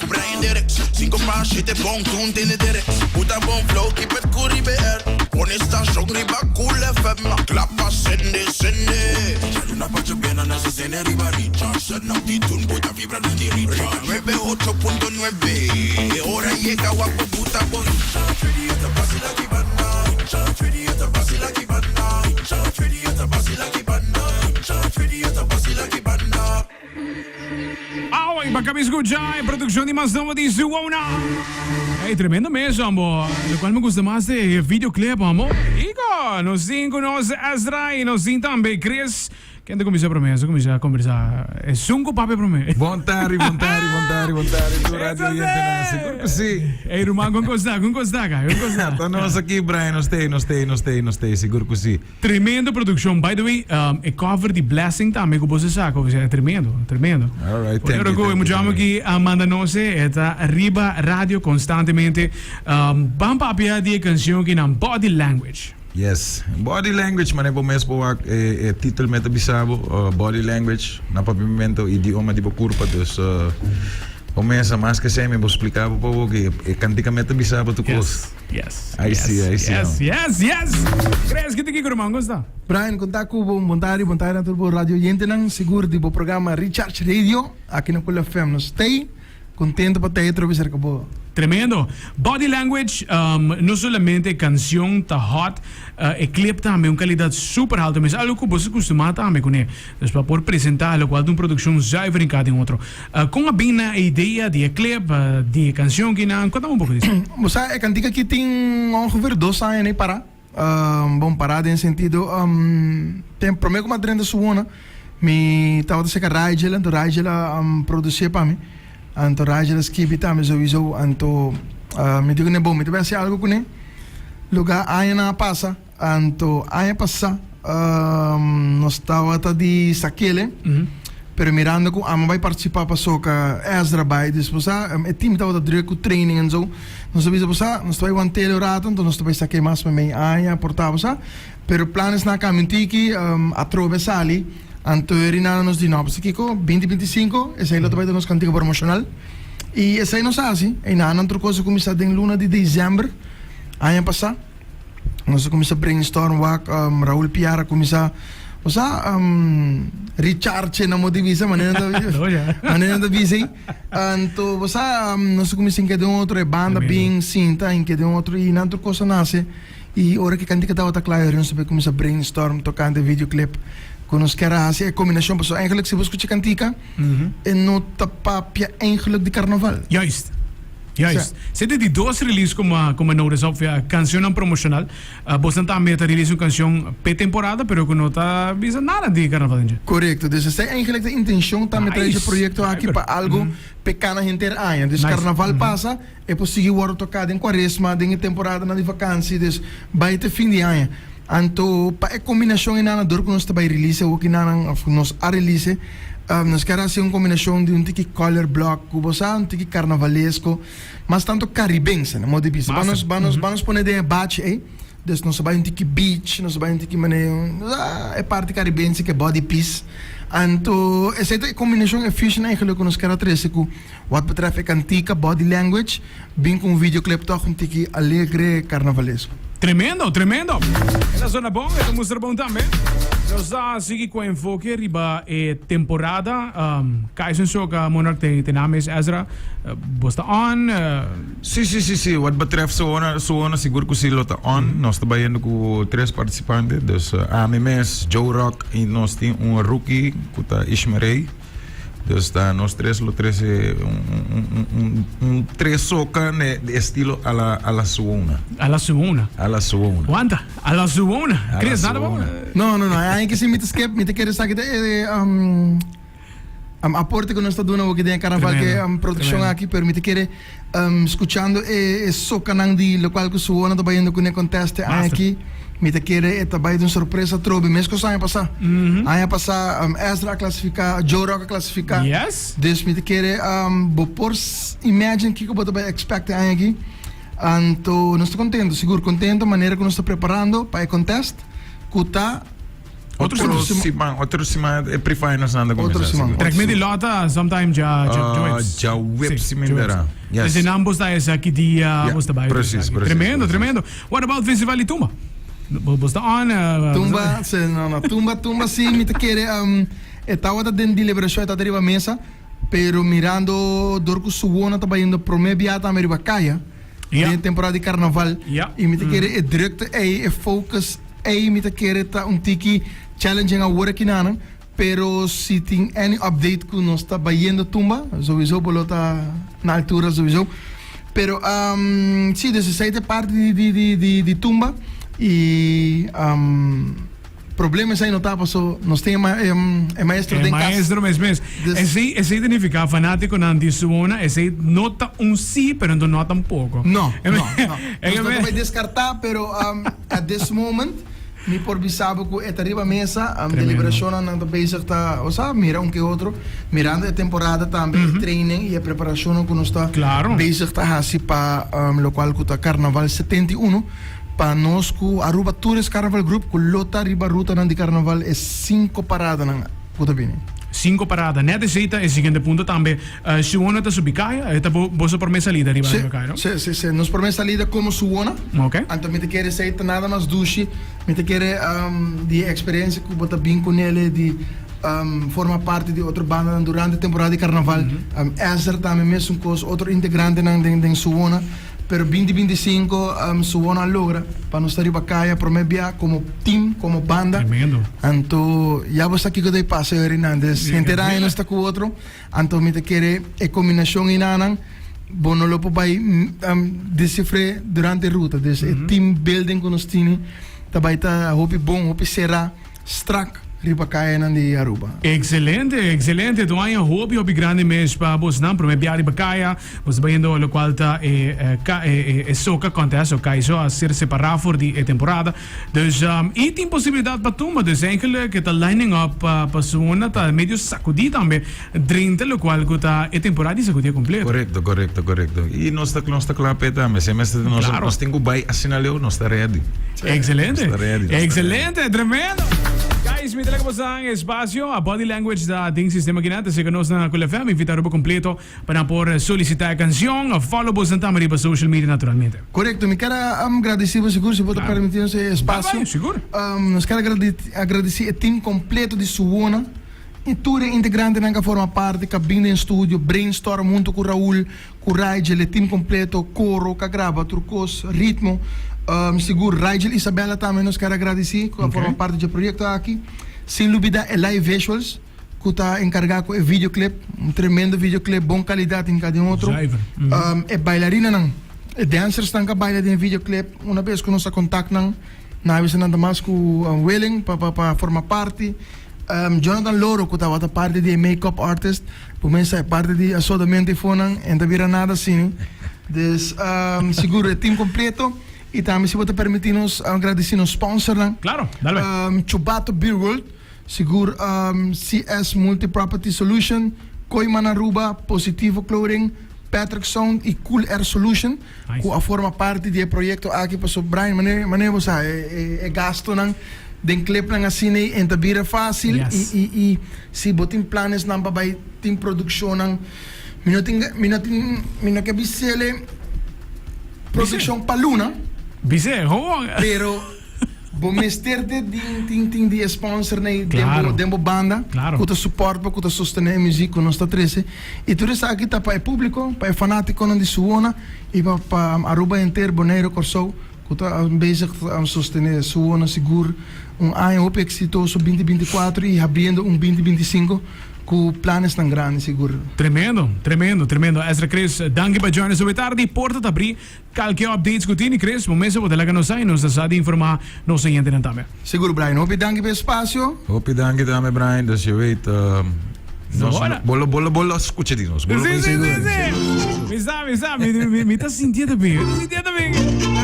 Brian Derek, 5 pa 7 bon, toen tene Derek. Puta bon flow, keep it cool, BR. Pone station riba Cool FM. Klapa sende, sende. Luna pa bena na se riba recharge. Set up die toen, puta vibra na die recharge. 98.9. Ora llega guapo puta bon. Radio ta vacila ki banda. Radio ta vacila ki banda. Radio ta vacila ki banda. Radio ta vacila ki banda. Awe pa kabi skucha e produkshon di mas nobo di Suona. Hey, tremendo mes, ambo. Lo cual me gusta mas de videoclip, ambo. Iko, nos tin ku nos Ezra y nos tin tambe Chris. Ken ta kuminsá promé? Nos a kuminsá kombersá. Esun ku papia promé. Bon tardi, bon tardi, bon tardi, bon tardi. Tu radio oyentenan, sigur ku si. Hey, ruman, kon kos ta? Kon kos ta, kai? Kon kos ta? Ta nos aki, Brian, nos tei, nos tei, nos tei, nos tei, sigur ku si. Tremendo produccion. By the way, e cover di Blessing tambe cu bo sa saca, osea, tremendo, tremendo. All right, thank you, Ora cu thank e you, muchacho thank you. aki a manda nos e ta riba radio constantemente. Ban papia di e cancion aki nan Body Language. Yes, Body Language, manera bo mes por wak e e titel me ta bisa bo, Body Language, na papiamento idioma di bo curpa, dus bo mes a mas ke esei mi por splica bo pa bo ki e cantica me ta bisa bo tur cos. Yes. I yes, see, I see. Yes, yes, yes. Chris, ki ta kiko ruman? Kon sta? Brian, konta ku bo bon tardi, bon tardi na tur bo radio oyentenan, sigur di bo programa Recharge Radio aki na Cool FM. Nos stay kontento pa tei atrobe serka bo. Tremendo. Body Language, no solamente e cancion ta hot, e clip tambe un calidad super alto mes, algo cu bo sa custuma tambe cune. Dus pa por presenta locual ta un produccion zuiver in cada otro. Kon a bin na e idea di e clip, di e cancion kinan? Conta mi un poco di esei. Bo sa e cantica aki tin ongeveer dos aña nei para. Bon para den sentido ten prome ku mi a drenta su wona mi tabata seka Rigel anto Rigel a producié pa mi anto Rigel a skibi tambe souiso anto mi di kuné bon mi ta bai hasi algo kuné luga añanan a pasa. Anto aña pasá nos tabata di Sakele, pero mirando ku amo bai partisipá pasoka Ezra bai, dus bo sa e team tabata druk ku training en zo, nos a bisa bo sa nos ta bai want'el un rato anto nos ta bai Sake mas mei aña por ta bo sa, pero planesnan a kambia un tiki, atrobe a sali, anto e rinana nos di no, pasobra kiko binti 25 esei lo ta bai ta nos kantika promoshonal i esei nos a hasi, einan tur kos a kuminsá den luna di desèmber aña pasá. Nos a kuminsá brainstorm wak Raul Piar a kuminsá osea recharge na modo di bisa manera nan ta manera nan ta bisa ei anto bo sa nos a kuminsá hinka den otro e banda bin sinta hinka den otro i nan tur kos a nase i ora ku e kantika tabata kla yori nos a bai kuminsá brainstorm tokante videoclip ku nos kier a hasi e kombinashon pasobra eigenlijk si bo skucha e kantika e no ta papia eigenlijk di karnaval. Juist. Juist. Se di dos release como como notice op via cancionnan promocional. Bosnan tambe ta release un cancion p'e temporada pero cu no ta bisa nada di carnaval den dje. Correcto. Dus esey eigenlijk ta intencion tambe trae dje proyecto aki pa algo p'e cana henter aña. Dus carnaval pasa e por sigui wordo toca den cuaresma, den e temporadanan di vakantie, dus bay te fin di aña. Anto pa e combinacion enanan dor cu nos ta bay release awoki nanan of nos a release nos kier haci un combinacion di un tiki color block cu bo sa un tiki carnavalesco mas tanto caribense na modo di bisa ban nos ban nos ban nos pone den e bachi ey dus nos a bay un tiki beach nos a bay un tiki mane e parti caribense cu e body piece anto esey ta e combinacion e fusion eigenlijk cu nos kier a trece cu wat betreft e cantica body language. Bin cu un videoclip toch un tiki alegre carnavalesco. Tremendo, tremendo. E ta zona bon, e ta mustra bon tambe. Nos ta sigui cu enfoke riba e temporada. Kaizen Soca Monarch te naam is Ezra. Bo sta on. Si, si, si, si. Wat betreft Soona, Soona sigur cu si lo ta on. Nos ta bayendo cu tres participante. Dus ami mes, Joe Rock y nos tin un rookie cu ta Ishmarey. Dus ta nos tres lo trece un tres soca ne estilo a la a la suona. A la suona. A la suona. Wanta, a la suona. Chris, nada bon? No, no, no. Ai que si mi te skip, mi te kere sa que te aporte que nos ta duna hoki den carnaval ke produccion aki, pero mi te kere Scuchando e socanan di locual cu Suona ta bayendo cune conteste aña aki, mi ta kere e ta bay den sorpresa atrobe mescos aña pasa. Aña pasa Ezra a clasifica, Joe Rock a clasifica. Dus mi ta kere bo por imagine kico bo ta bay expect e aña aki. Anto nos ta contento, sigur contento manera cu nos ta preparando pa e contest cu ta. Otro Otro siman, otro siman e pre-finals nan ta Otro kuminsá. siman. sigur. Trek me di lota sometime dja dja Ah, djaweps. djaweps Sí, si mi ndera. Yes. Dus en ambos ta esaki dia Ja, bos ta bai. precies, esaki. precies, Tremendo, precies. tremendo. What about Festival di Tumba? Bo bos ta on? eh, Tumba, se, no, no, tumba, tumba sí, mi ta kere, um, e tabata den deliberacion, e tabata riba mesa, pero mirando dor cu Suwona ta bayendo prome bia tambe riba caya, Ja. den temporada di carnaval, Ja. y mi ta kere e drukte ey, e focus ey mi ta kere ta un tiki challenging awor aki nanan, pero si tin any update cu nos ta bayendo tumba, sowieso bo lo ta na altura sowieso. Pero um, si, dus esey ta e parti di, di, di, di, di tumba y um, problema esey no ta paso nos tin e, ma, e, e maestro E den cas. maestro mes mes. Dus- Esey, esey significa fanaticonan di Suona, esey no ta un sí, pero no no tampoco. No, no, no. E Nos no ta bay descarta, pero um, at this moment mi por bisa bo cu e ta riba mesa, um, Tremendo. deliberacionnan nan ta bezig ta, o sea, mira un que otro, mirando e temporada tambe, e training y e preparacionnan cu nos ta Claro. bezig ta haci pa um, locual cu ta Carnaval 71, pa nos cu Aruba Tourist Carnival Group cu lo ta riba rutanan di Carnaval e cinco paradanan cu ta bini. Cinco parada. Net esey ta e siguiente punto tambe. Uh, Suona ta subi caya. E ta bo, boso prome salida riba Sí, riba caya, no? sí, sí, sí. Nos prome salida como Suona. Ok. Anto mi ta kere esey ta nada mas dushi. Mi ta kere um, di e experiencia cu bo ta bin cu nele di um, forma parti di otro bandanan durante temporada di carnaval. Um, Ezra tambe mesun cos, otro integrantenan den, den Suona. Pero binti binti sinku um, Suona a logra pa nos ta riba caya prome bia como team, como banda. Tremendo. Anto ya bo sa kico ta e pasa herinan. Dus henter aña nos ta cu otro. Anto mi ta kere e combinacion enanan bo no lo por bay um, descifré durante ruta. Dus e team building cu nos tini ta bay ta hopi bon, hopi cera, strak riba cayanan di Aruba. Excelente, excelente. Tu aña hopi hopi grande mes pa bosnan. Prome bia riba caya. Bos ta bayendo locual ta e, eh, ka, e, e, e soca contest o kaiso a ser separa for di e temporada. Dus um, y tin posibilidad pa tumba. Dus eigenlijk ta lining up pa, pa Suona ta medio sacudi tambe. Drenta locual cu ta e temporada di sacudi completo. Correcto, correcto, correcto. Y nos ta, nos ta cla p'e tambe. Si mester nos, Claro. nos tin cu bay asina leu, nos ta ready. Excelente. Nos ta ready, nos ta Excelente, tremendo. Guys, mi ta laga bosan espacio a Body Language ta den sistema kinan. Ta seca nos na Cool FM. Invita Aruba completo Pa nan por solicita e cancion, follow boso tambe riba social media naturalmente. Correcto, mi kier a gradeci bo sigur si bo ta Claro. permiti nos e espacio. Bai, bai, sigur. Nos kier a gradeci e team completo di Suwona y tur e integrantenan cu a forma parti, cu a bin den studio, brainstorm hunto cu Raul, cu Rigel, e team completo, coro cu a graba tur cos, ritmo. Sigur Rigel Isabella tambe nos kier a gradeci cu a forma parti dje proyecto aki. Sin lubida e live visuals. Cu ta encarga cu e videoclip, un tremendo videoclip, bon calidad tin cada un otro. Zuiver. E bailarinanan, e dancersnan cu a baila den e videoclip, una bes cu nos a contact nan, nan a bisa nan ta mas cu willing pa pa pa forma parti. Jonathan Loro cu tabata parti di e make-up artist, por mesa e parti di asodamento y fonan, en ta bira nada asina. Dus sigur e team completo y tambe si bo ta permiti nos agradeci nos sponsornan. Claro, dale bay. Chubato Beer World. Sigur CS Multi Property Solution, Kooyman Aruba, Positivo Clothing, Patrick Sound y Cool Air Solution Nice. cu a forma parti di e proyecto aki paso Brian mane mane bo sa e e e gastonan den clipnan asina ey en ta bira facil Yes. y y y si bo tin planesnan pa bay tin produccionnan mi no tin mi no tin mi no ke bisele produccion pa luna Bis'e, gewoon. pero Bo mester de din tin tin di e sponsor nei den Claro. bo den bo banda Claro. ku ta support bo ku ta sostené e muziek ku nos ta trese i tur esaki ta pa e públiko pa e fanátikonan di Suwona i pa pa Aruba henter Boneiru Kòrsou ku ta bezig ta sostené Suwona sigur un aña hopi eksitoso binti binti kuater i habriendo un binti binti sinku ku planesnan grandi sigur. Tremendo, tremendo, tremendo. Ezra Chris, danki pa join us awe tardi. Porta ta abrí Kalke updates ku tini Chris, bo mester bo ta laga nos sa i nos ta sa di informá nos oyentenan tambe. Sigur Brian, hopi danki pa e espasio. Hopi danki tambe Brian, dus je weet nos Hola. bo lo bo lo bo lo skucha di nos. Bo lo Sí, bai sí, sí, sigur. sí. Mi sa, mi sa, mi, mi, mi ta sintiendo bien, mi ta sintiendo bien.